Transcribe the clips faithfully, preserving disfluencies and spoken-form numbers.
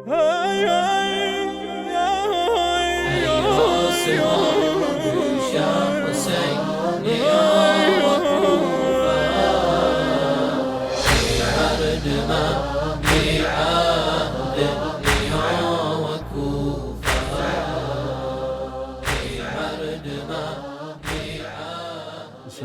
بسم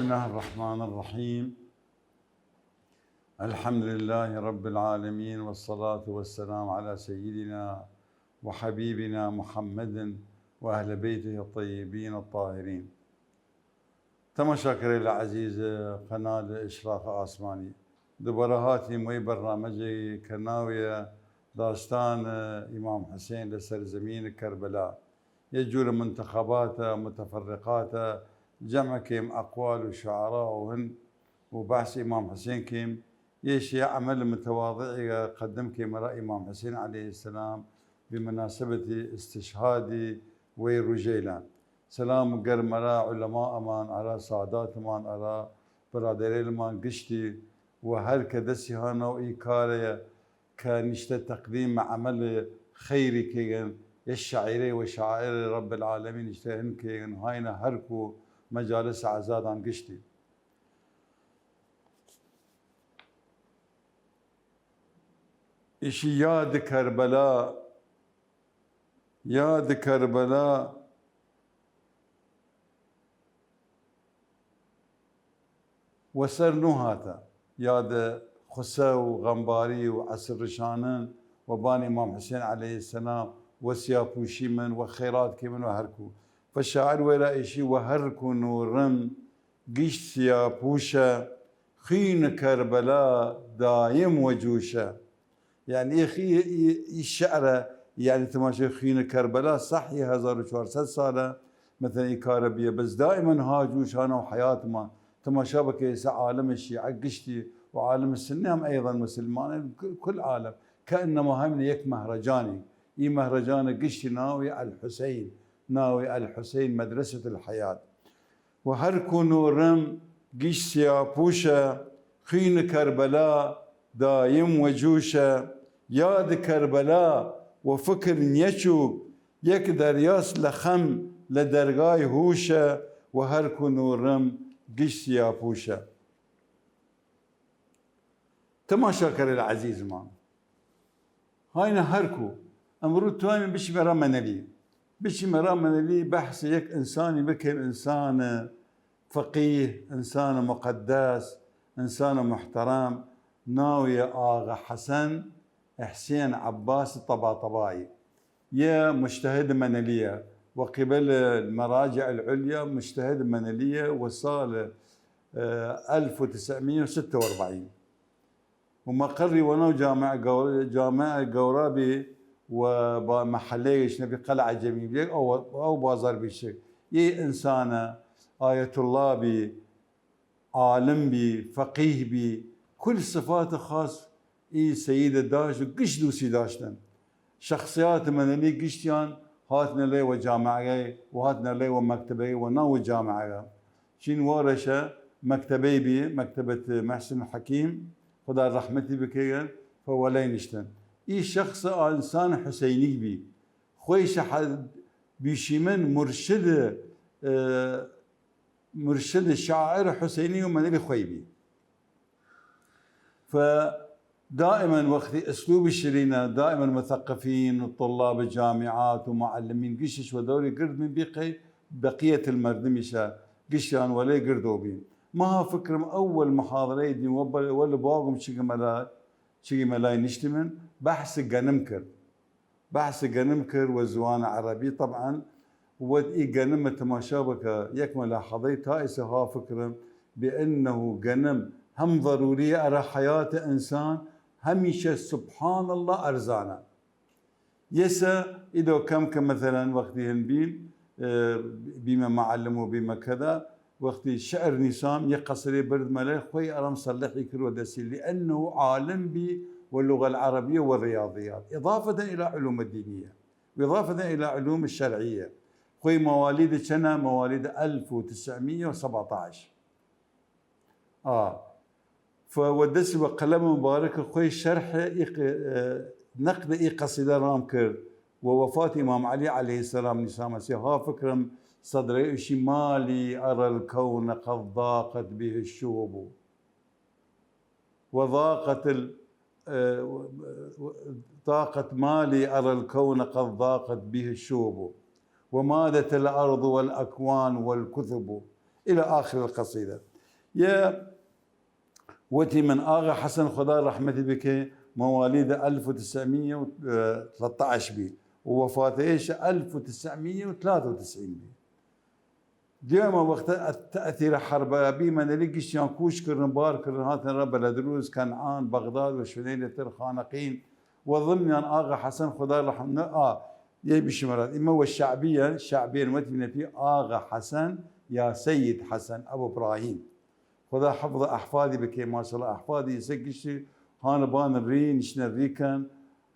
الله الرحمن الرحيم. الحمد لله رب العالمين، والصلاة والسلام على سيدنا وحبيبنا محمد وأهل بيته الطيبين الطاهرين. تماشاکەرەیل عەزیز قەنال ئشراق ئاسمانی، دوبارە هاتیم وەی بەرنامەجی کە ناویە داستان ئیمام حسین لە سەرزەمین کەربەلا. یە جوورە منتخباتە متفرقاتە، جەمع کەیم ئەقوال و شعراء و هن و بەحس ئیمام حسین کەیم. یەیش یە عەمەل متواضعیگە قەدم کەیم ئەرا ئیمام حسین علیە السلام بمناسبەت استشهادی وەی رووژەیلە. سەلام گەرم ئەرا علەمائەمان، ئەرا ساداتمان، ئەرا برادەرەیلمان گشتی و هەر کە دەسی هانەو ئی کارەیە کە نیشتە تەقدیم عەمەل خەیری کەیگن، یە شعیرەی وە شعائر رب العالمین نیشتە هن کەیگن، هاینە هەرکو مەجالس عەزادان گشتی. ئیشی یاد کەربەلا، یاد کەربەلا وەسەر نوهاتە، یاد خوسە و غەمباری و عەسر رشانن وەبان ئیمام حسین علیە السلام و سیاپوشیمن و خەیرات کەیمن و هەرکو. فە شاعر وەیرا ئیشی وە هەرکو نووڕم گشت سیاپووشە، خوین کەربەلا دایم وە جووشە. یعنی، ئی خی-، ئی، ئی شعرە، یعنی، تماشای خوین کەربەلا سەح یە هەزار و چوار سەد سالە، مثلا، ئی کارە بیە، بەس دائما ها جووشانە و حیاتمان. تماشا بکە ئیسە عالم شیعە گشتی و عالم سنی هم ایضا مسلمانن، کل، کل عالم، کەئنما هەمینە یەک مەهرەجانی. ئی مەهرەجانە گشتی ناوی الحسین، ناوی الحسین مدرسة الحیات. و هەرکو نووڕم گشت سیاپووشە، خوین کەربەلا دایم وە جووشە، یاد کەربەلا وە فکر نیەچووک، یەک دەریاس لە خەم لە دەرگای هووشە، و هەرکو نووڕم گشت سیاپووشە. تماشاکەرەیل عەزیزمان، هاینە هەرکو ئمڕوو توانیم بچیمە ئەرا مەنەلی، بچیمە ئەرا مەنەلی بەحس یەک ئنسانی بکەیم، ئنسان فەقیه، ئنسان مقدس، ئنسان محترم، ناویە ئاغا حەسەن حسین عەباس طباطبایی. یە مجتهد مەنەلیە، وە قبل المراجع العليا مجتهد مەنەلیە، وە سال، اه، ألف وتسعمية وستة وأربعين. و مقری وە ناو جامع گەور-، جامع گەورا بی و با محلەیش نەبی قەلعە جەمیلیە، ئەو، ئەو بازار بیشک. یە ئنسانە ئایەتوڵڵا بی، عالم بی، فەقیه بی، کل صفات خاص ئی سەیدە داشت و گشت دووسی داشتن. شخصیات مەنەلی گشتیان هاتنە لەی وە جامعەگەی و هاتنە لەی وە مەکتەبەی وە ناو جامعەگە. چین وارەشە مەکتەبەی بی، مەکتەبەت محسن حەکیم، خدا رەحمەتی بکەیگە، فە وەلەی نیشتن. ئی شخص ئنسان حسینیگ بی. خوەیشە ح-، بیشیمن مرشد، اه، مرشد شاعر حسینی و مەنەلی خوەی بی. فدائما وەختی ئسلوب شیرینە، دائما مثقفین و طلاب جامعات و معلمین گشتش وە دەوری گرد من بی قەی بقیەت المردمیشە گشتیان وەلەی گردەو بین. ما ها فکرم ئەول محاضرەی دیم وە بە-، وە لە باوگم چگی مەلا-، چگی مەلای نیشتیمن بەحس گەنم کرد. بەحس گەنم کرد وە زوان عەرەبی طبعا. وەت ئی گەنمە تماشا بکە، یەک ملاحظەی تا ئیسە ها فکرم بأنه گەنم هەم ضروریە ئەرا حیات ئنسان، هەمیشە سبحان الله ئەرزانە. یەسە ئیدەو کەم کە مثلا وەختی هن بیم، اه، بیمە معلم و بیمە کەدا، وەختی شعر نیسام، یە قەسرێ برد مەلای خوەی ئەرام سەلحی کرد وە دەسی، لأنه عالم بی و لغة العربية و ریاضیات، إضافة إلى علوم الدینیە و إضافة إلى علوم الشرعية. خوەی موالید چەنە؟ موالید ألف وتسعمية وسبعتاش. ئا. فە وە دەسی وە قەلەم مبارک خوەی شەرح ئی ق-، اه، نەقلێ ئی قەسیدە رام کرد، وە وەفات ئیمام عەلی علیە سەلام نیسا مەسیح ها فکرم سەدرەی ئشی: ما لي أرى الكون قد ضاقت به الشوب، وضاقت ال-، اه، و-، و-، ضاقت، ما لي أرى الكون قد ضاقت به الشوب، ومادت الأرض والأكوان والكثب، إلى آخر القصيدة. یە وەتیمن، ئاغا حەسەن، خودا رەحمەتی بکەی، مەوالیدە ئەلف و تسعمیا و تلتاش بی، و وەفاتەیش ئەلف و تسعمیا و تلاتە و تسعین بی. دیمە وەختە تەئثیرە حەربە بی، مەنەلی گشتیان کوش کردن، بار کردن، هاتن رە بەلەدروز، کەنعان، بەغداد و شوێنەیلە تر، خانەقین، و ضمنیان ئاغا حەسەن، خودا رەحم نە ئا، یەی بشمەرات. ئیمە وە شەعبیەن، شەعبیەن وەتیمنە پی ئاغا حەسەن یا سەید حەسەن ئەبو ئبراهیم. خودا حفظ ئەحفادی بکەی، ماشەڵا ئەحفادی ئیسە گشتی هانە بان ری، نیشنە ری کەن،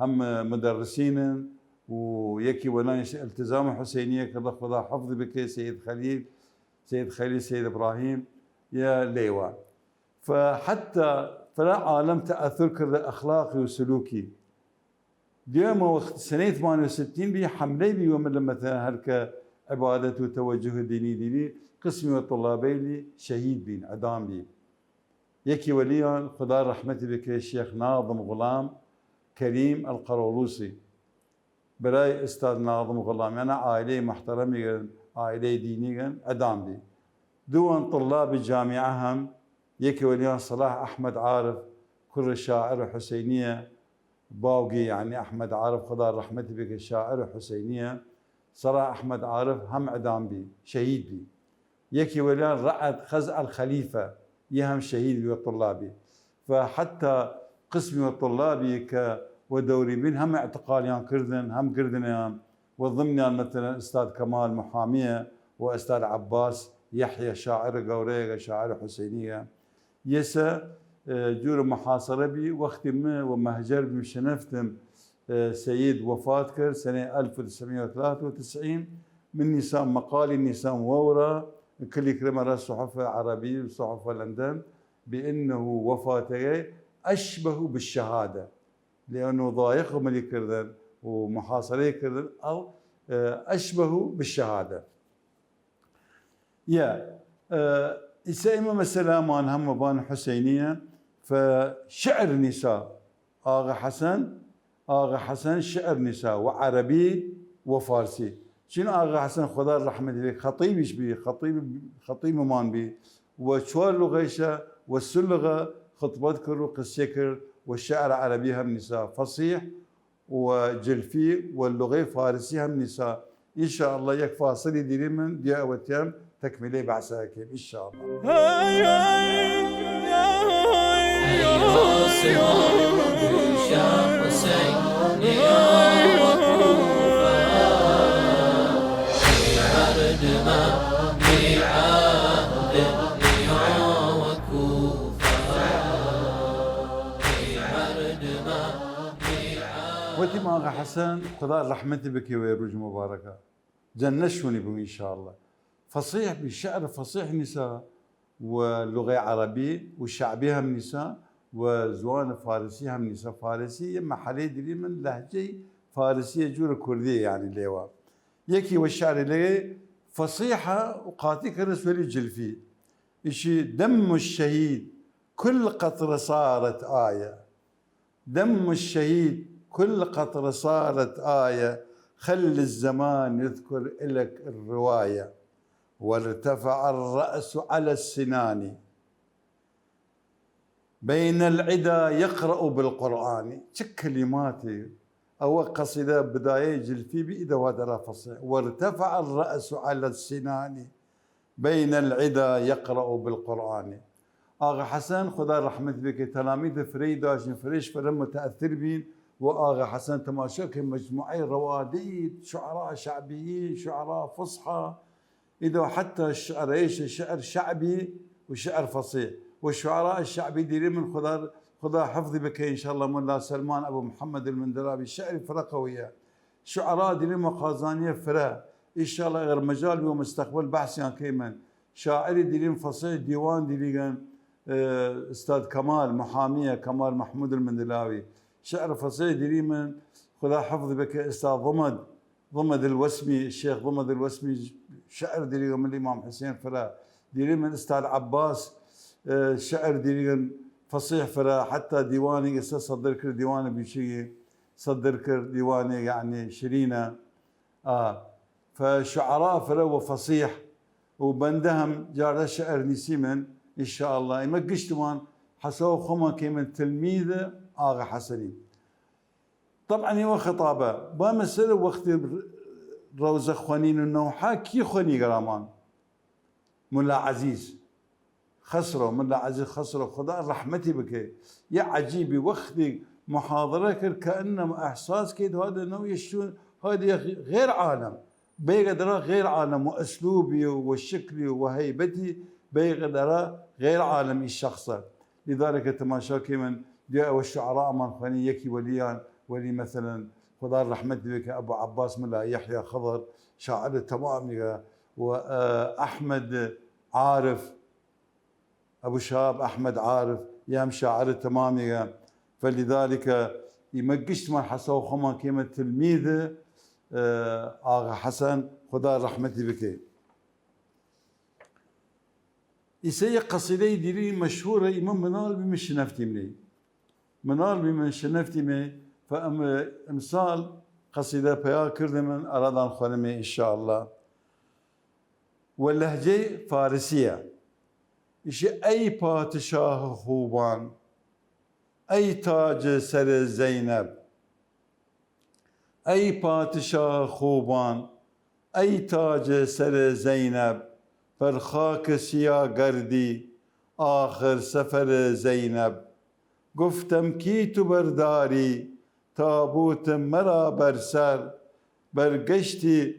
هەم مدرسینن، و یەکی وەلانیش التزام حسینیە کردە، خودا حفظ بکەی، سید خلیل، سید خلیل، سید ابراهیم، یە لیوا. فحتی فرە عالم تأثر کردە اخلاقی و سلوکی. دیمە وەخت سەنەی تمانیە و ستین بی، حملەی بی وە ملمەتە هەرکە عبادەت و توجه دینی دیری، قسمی وە طلابەیلی شەهید بین، ئەدام بی. یەکی وەلیان، خودا رەحمەتی بکەی، شێخ ناظم غلام کریم القرولوسی، برای استاد ناظم غلام، یانە عائلەی محترمیگن، عائلەی دینیگن، ئەدام بی. دووان طلاب جامعە هەم، یەکی وەلیان صلاح احمد عارف، کوڕ شاعر حسینیە، باوگی، یعنی، احمد عارف، خودا رەحمەتی بکەی، شاعر حسینیە، صلاح احمد عارف هەم ئەدام بی، شەهید بی. یەکی وەلیان رعد خزعل خلیفە، یە هەم شەهید بی وە طلابی. فحتی قسمی وە طلابی کە وە دەوری بین، هەم اعتقالیان کردن، هەم گردنیان، وە ضمنیان، مثلا، استاد کمال محامیە، و استاد عباس یحیی، شاعر گەورەیگە، شاعر حسینیە. یەسە، اه، جور محاصرە بی، وەختی من وە مهجر بیم شنفتم، اه، سید وفات کرد سنەی الف و تسعمیا و تلاتە و تسعین. من نیسان مقالی نیسان وەورا، کلی کردمە رە صحف عربی و صحف لندن، بأنه وفاتەگەی أشبه بالشهادة، لأنه ضايق ملی کردن و محاصرەی کردن، ئەو، اه، أشبه بالشهادة. یا، اه، ئیسە ئیمە مەسەلەمان هەم وەبان حسینیە، فشعر نیسا ئاغا حەسەن، ئاغا حەسەن شعر نیسا وە عربی و فارسی. چین ئاغا حەسەن، خودا رەحمەتی بی، خەتیبیش بی، خەتیب، خەتیبمان بی، وە چوار لغەیشە، وە سه لغە خطبەت کرد و قسیە کرد، وە شعر عربی هەم نیسا فصیح، و جلفی و لغەی فارسی هەم نیسا. ان شاء الله یەک فاصلی دیریمن، دیا ئەوەتیان تەکمیلەی بەحسە کەیم ان شاء الله. وەتیم ئاغا حەسەن، خودا رەحمەتی بکەی، وەی رووژ مبارەکە جەنەت شوونی بوو ان شاء الله. فەسیح بی، شعر فەسیح نیسا وە لغەی عربی و شعبی هەم نیسا، وە زوان فارسی هەم نیسا. فارسی یە مەحەلەی دیریمن لەهجەی فارسی، یە جوور کوردی، یعنی، لیوا. یەکی وە شعر لەی فەسیحە و قاتی کەرس وەلی جلفی. ئیشی: دم الشهيد كل قطرة صارت آية، دم الشهيد كل قطرة صارت آية، خل الزمان يذكر إلك الرواية، وارتفع الرأس على السنان، بين العدا يقرأ بالقرآن. چ کلماتی! ئەوە قەسیدە بدایەی جلفی بی، ئیدە وادە را فەسیح. وارتفع الرأس على السنان، بين العدا يقرأ بالقرآن. ئاغا حەسەن، خودا رەحمەت بکەی، تەلامیدە فرەی داشتن، فرەیش فرە متأثر بین، و ئاغا حەسەن تماشا کەی مجموعەی روادید، شعراء شعبیین، شعراء فصحا، ئیدە حتی شعرەیش شعر شعبی و شعر فەسیح. و شعراء شعبی دیریمن، خودا، خودا حفظی بکەی ان شاء الله، ملا سلمان ابو محمد المندلابی، شعری فرە قویە. شعراء دیریمن قازانیە فرە. ان شاء الله ئەگەر مجال بی وە مستقبل بحثیان کەیمن. شاعری دیریم فەسیح دیوان دیریگن، اه، استاد کمال محامیە، کمال محمود المندلاوی. شعر فصیح دیریمن، خدا حفظ بکه، استا ضمد، ضمد الوسمی، شیخ ضمد الوسمی شعر دیریگە مل امام حسین فرە. دیریمن استا العباس، اه، شعر دیریگن فصیح فرە، حتی دیوانی استا صدر کرد، دیوان بیچگی صدر کرد، دیوانی یعنی شیرینه. آه. فشعراء فرە و فصیح و بنده هم جارده شعر نیسیمن، ان شاء الله. ایمە گشتمان حساو خوما کیمن تلمید آغا حسنی. طبعا ایوه خطابه با مسئله وقت روضه خوانین و نوحه کی خوانی گرامان؟ ملا عزیز. خسرو، ملا عزیز خسرو، خدا رحمتی بکه. یه عجیبی وقتی محاضره کرد، کأنما احساس کید هاده نو یشون، هاده غیر عالم. بیگه درا غیر عالم و اسلوبی و شکلی و هیبتی، بیگه درا غیر عالم ای شخصه. لذلك تماشا کیمن، دیا او شعراء امان خوانی یکی ولیان، ولی مثلا خدا رحمت بکه ابو عباس ملا یحیی خضر، شاعر تمامیگه، و، اه، احمد عارف، ابو شهاب احمد عارف، یه هم شاعر تمامیگه. فلذلك ایمە گشتمان حساو خوما کیمن تلمید، اه، آغا حسن، خدا رحمتی بکه. ایسه یه قصیده‌ی دیری مشهوره، ایمە منال بیمن شنفتیمنی. منال بیمن شنفتیمه، فام-، امسال قصیده پیا کردمن، ارادان خوانمه ان شاء الله. و لهجه‌ی فارسیه. ایشی: ای پادشاه خوبان، ای تاج سر زینب، ای پادشاه خوبان، ای تاج سر زینب، بر خاک سیا گردی آخر سفر زینب. گفتم کی تو برداری تابوت مرا بر سر، برگشتی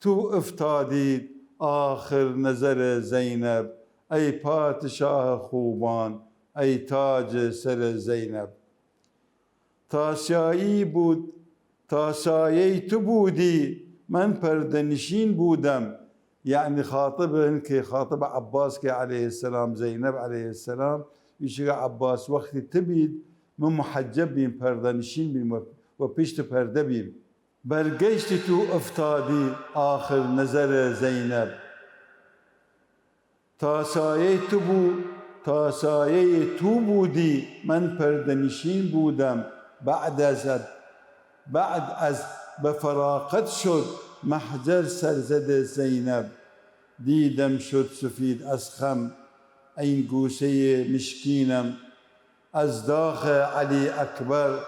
تو افتادید آخر نظر زینب، ای پادشاه خوبان، ای تاج سر زینب. تا سیایی بود، تا سایه‌ی تو بودی، من پرده‌نشین بودم. یعنی خاطب هن که خاطب عباس که علیه السلام، زینب علیه السلام، ایشی عباس وقتی تو بید، من محجب بیم، پرده‌نشین بیم و، و پشت پرده بیم. برگشتی تو افتادی آخر نظر زینب. تا سایه‌ی تو بو-، تا سایه‌ی تو بودی، من پرده‌نشین بودم. بعد از، بعد از به فراقت شد محجر سرزد زینب. دیدم شد سفید از خم، این گوشهٔ مشکینم. از داخ علی اکبر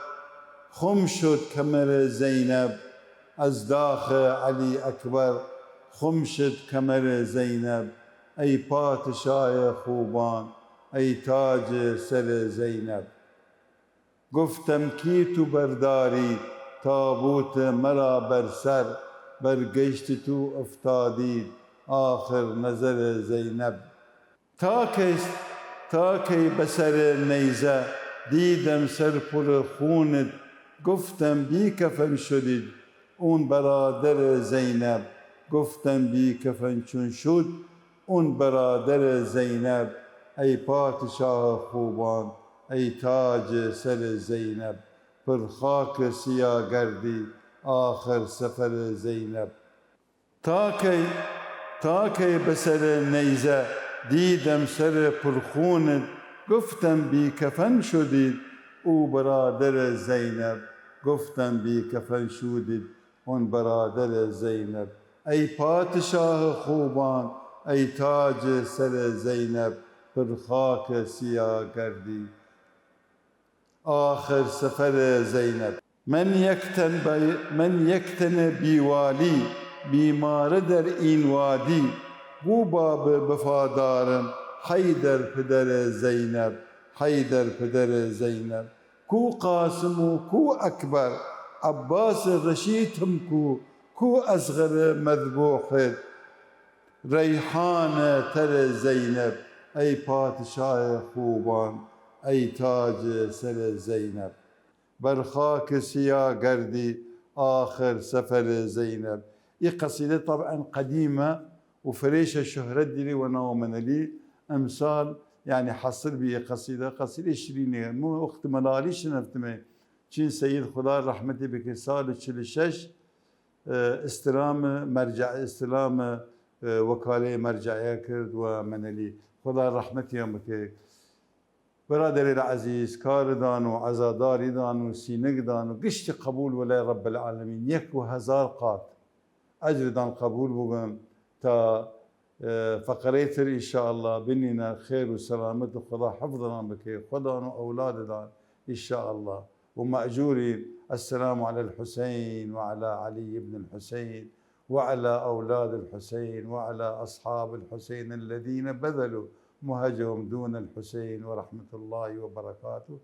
خم شد کمر زینب، از داخ علی اکبر خم شد کمر زینب، ای پادشاه خوبان، ای تاج سر زینب. گفتم کی تو برداری تابوت مرا بر سر، برگشت تو افتادید آخر نظر زینب. تا کەی، تا کەی بە سەر نەیزە دیدم سەر پڕ خونت، گفتم بی کفن شدید اون برادر زینب، گفتم بی کفن چون شد اون برادر زینب، ای پادشاه خوبان، ای تاج سر زینب، پر خاک سیا گردی آخر سفر زینب. تا کەی، تا کەی بە سەر نەیزە دیدم سەر پڕ خونت، گفتم بی کفن شدید او برادر زینب، گفتم بی کفن شدید اون برادر زینب، ای پادشاه خوبان، ای تاج سر زینب، پر خاک سیا گردی آخر سفر زینب. من یک تن بی-، من یک تن بیوالی، بیمار در این وادی، گو باب وفادارم، حیدر پدر زینب، حیدر پدر زینب. کو قاسم و کو اکبر، عباس رشیدم کو، کو اصغر مذبوحت، ریحان تر زینب، ای پادشاه خوبان، ای تاج سر زینب. بر خاک سیا گردی آخر سفر زینب. ای قصیدە طبعا قدیمە و فریشە شهرت دیری و ناو منلی. امسال یعنی حاصل بی ای قصیدە، قصیدە شیرینه. مو وقت ملالی شنفتمه، چین سەید، خودا رەحمەتی بکەی، سال چل و شەش، ئە، ئستلام مەرجع، ئستلام، ئە، وەکالەی مەرجعیە کرد و مەنەلی. خودا رەحمەتیان بکەی. برادەرێ عەزیز، کاردان و عەزاداریدان و سینگدان و گشتی قەبول وەلای رب العالمین یەک و هەزار قات ئەجردان قەبول بوگن تا، ئە، فەقەرەی تر ان شاء الله بنینە خێر و سەلامەت و خودا حفظدان بکەی، خودان و ئەولاددان ان شاء الله. و مأجورین. السلام على الحسين وعلى علي بن الحسين وعلى أولاد الحسين وعلى أصحاب الحسين الذين بذلوا مهجهم دون الحسين ورحمة الله وبركاته.